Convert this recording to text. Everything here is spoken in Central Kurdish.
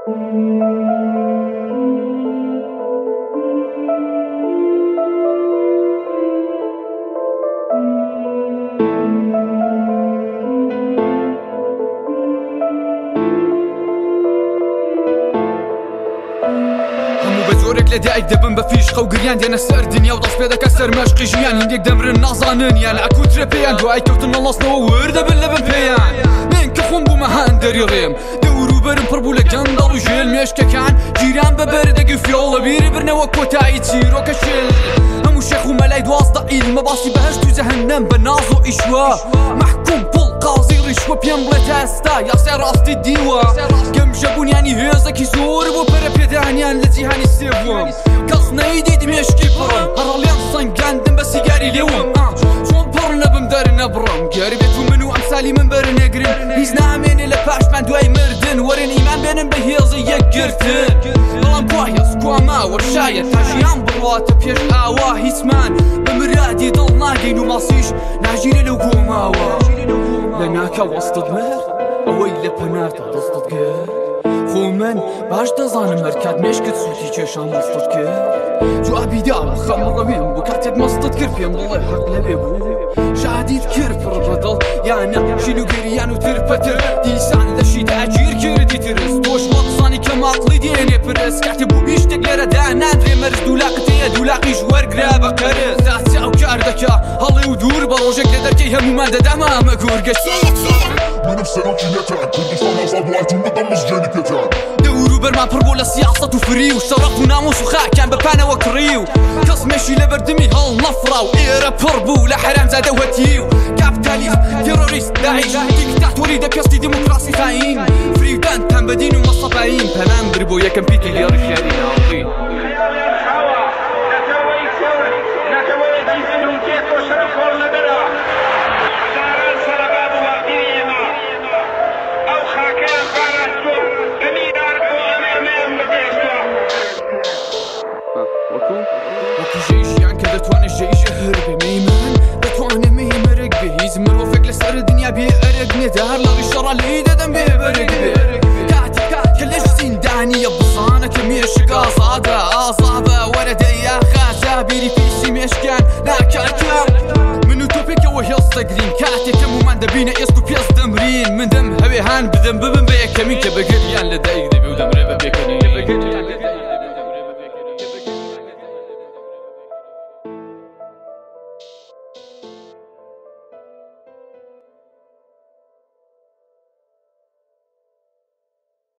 هەموو بە جۆرێک لە دایک دەبن بە فیشقە و گریان دێنە سەر دنیا و دەست پێ دەکە سەر مەشقی ژیان. هندێک دەمرن نازانن یان ئەکوترێ پێیان، دوای کەوتن نەڵەسنەوە ور دەبن لە بن پێیان. من کە خۆم بوومە هەندەری ڕێم، دەوروبەرم پڕ بوو لە گەندەڵ و ژێل، مێشکەکان گیران بە بەردەگی فیۆڵ لە بیری برنەوە کۆتایی چیرۆکە شێل. هەموو شێخ و مەلای 12 عیلمە باسی بەهەشت و جەهەنەم بە ناز و ئیشوە، مەحکوم پوڵ قازی ڕیشوە پێم بڵێ تا ئێستا یاسای ڕاستی دیوە. گەمژە بوون ینی هێزێکی زۆر بۆ پەرە پێدانیان لە جیهانی سێبووم، کەس نەیدیت مێشکی پڕم، هەڕەڵیان سەنگاندم بە سیگاری لێوم. چۆن پڕ نەبم دەر نەبڕم، گەر بێت و من و ئەمسالی من بەر نەگرن، هیچ نامێنێ لە پاشمان دوای مردن. وەرن ئیمان بێنن بە هێزی یەکگرتن، بەڵام کوا هێز کوا ماوە شایەت تا ژیان بڕواتە پێش ئاوا. هیچمان بە مرادی دڵ ناگەین و ماسیش ناژیرە لەو گۆماوە. لە ناکە وەستت مرد ئەوەی لە پەناتا دەستت کرد، خۆ من باش دەزانم هەرکات مێشکت سووتی کێشان مەستت کرد. جوابی داوە خەم ڕەوێن بۆ کاتێک مەستت کرد، پێم بڵێ حەق لەوێ بوو شادیت کرد پڕ بەدڵ یانە شین و گریان و ترپەتر، دیسان لەشی داگیر کردی ترس. تۆش وەقسانی کە ماقڵی دێنێ پرس، کاتێ بوو هیچ شتێک لێرە دانادرێ مەرز، دوولاقت هەیە دوولاقیش وەرگرە بە قەرز. تا چاو کار دەکا هەڵێ و دوور بە ڕۆژێک لە دەرکەی هەمومان دەداما ئەمە گورگە. منم سەرۆکی نەتان کوردستان ئازاد وڵاتم بدەم مزگێنی پێتان. دەوروبەرمان پڕ بوو لە سیاسەت و فری و شەڕەف و ناموس و خاکیان بە پانەوە کڕی و کەس مێشی لە بەردەمی هەڵ نەفڕا و ئێرە پڕ بوو لە حەرامزادە و هەتی و کاپیتالیست تێرۆریست داعش دیکتاتۆری دەپێستی دیموکراسی خاین فریودان تان بە دین و مەسەبایین پەنام بر بۆ یەکەم پیتی لێڕی شێری ناوڕین. وەکو ژیان کە دەتوانێت ژێی ژەهر بێ مەیمن دەتوانێت مەی مەرگ بێ، هیچ مرۆڤێک لەسەر دنیا بێ ئەرگ نییە، هەر لە ڕیشەڕا لێی دەدەم بێ بەرگ بێ. کاتێک کە لەش زیندانیە بزانە کە مێشک ئازادە، ئازابە وەرە دەیا خاچە بیری پیسی مێشکیان ناکاکە. من و تۆ پێکەوە هێڵ دەگرین کاتێک هەمومان دەبینە ئێسک و پێست دەمرین. من دەم هەوێ هان بدەم ببم بە یەکەمین کە بەگریان لە دایک دەبێ و دەمرێ بە پێکەنین.